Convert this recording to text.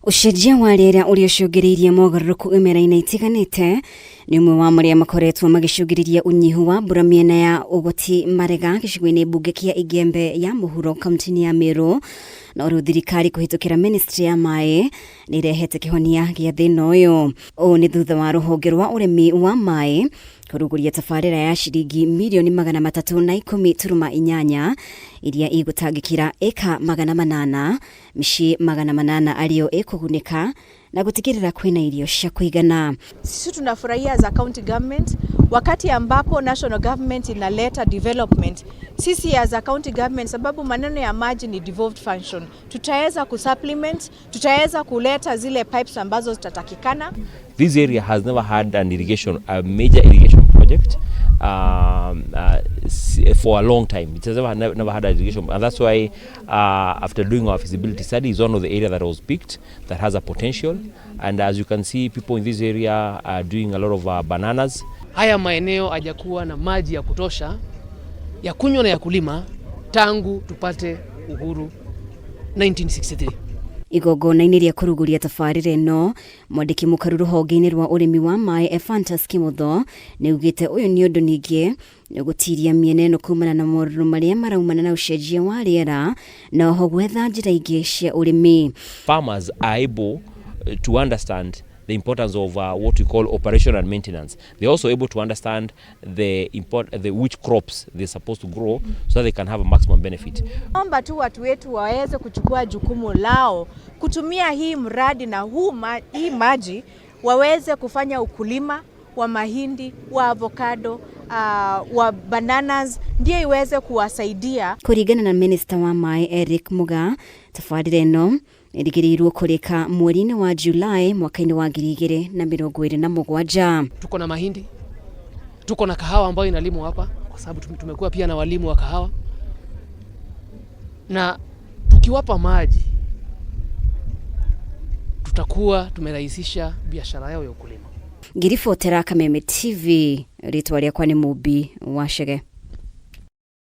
Ũcenjia wa rĩera ũrĩa ũcũngĩrĩirie mogarũrũku imera-inĩ itiganĩte nĩ ũmwe wa marĩa makoretwo magĩcũngĩrĩria ũnyihu wa mbura mĩena ya Ũgoti Marega gĩcigo-inĩ mbunge kĩa Igembe ya Mũhuro kaunti-inĩ ya Meru. No rĩu thirikari kũhĩtũkĩra ministry ya maĩ nĩ ĩrehete kĩhonia gĩa thĩna ũyũ. Ũũ nĩ thutha wa rũhonge rwa ũrĩmi wa maĩ kũrugũria tabarĩra ya ciringi mirioni 310.8 iria igũtangĩkĩra ĩka 800 mĩciĩ 800 arĩo ĩkũgunĩka na gũtigĩrĩra kwĩna irio cia kũigana. Sisi tunafurahia as a county government wakati ambapo national government inaleta development, sisi as a county government, sababu maneno ya maji ni devolved function, tutaweza kusupplement, tutaweza kuleta zile pipes ambazo zitatakikana. This area has never had an irrigation, a major irrigation project for a long time. It has never had an irrigation, and that's why after doing our feasibility study, it's one of the area that was picked that has a potential. And as you can see, people in this area are doing a lot of bananas. Haya maeneo hajakuwa na maji ya kutosha ya kunywa na ya kulima tangu tupate uhuru 1963. Igongona-inĩ rĩa kũrugũria tabarĩra ĩno, mwandĩki mũkaru rũhonge-inĩ rwa ũrĩmi wa maĩ Ephantus Kimotho nĩ augĩte ũyũ nĩ ũndũ ningĩ gũtiria mĩena ĩno kumana na morũrũ marĩa maraumana na ũcenjia wa rĩera na oho gwetha njĩra ingĩ cia ũrĩmi. Farmers are able to understand the importance of what we call operation and maintenance. They're also able to understand the which crops they're supposed to grow so that they can have a maximum benefit. Omba tu watu wetu waweze kuchukua jukumu lao kutumia hii mradi na hii maji waweze kufanya ukulima wa mahindi, wa avocado, wa bananas, ndio iweze kuwasaidia. Kũringana na minista wa maĩ Eric Muga, tabarĩra ĩno ĩrĩgĩrĩirwo kũrĩka mweri-inĩ wa Julai mwaka-inĩ wa 2027. Tuko na mahindi, tuko na kahawa ambayo inalimwa hapa kwa sababu tumekuwa pia na walimu wa kahawa, na tukiwapa maji tutakuwa tumerahisisha biashara yao ya ukulima. Ngiribotera Kameme TV, rĩtwa rĩakwa nĩ Mũmbi wa Chege.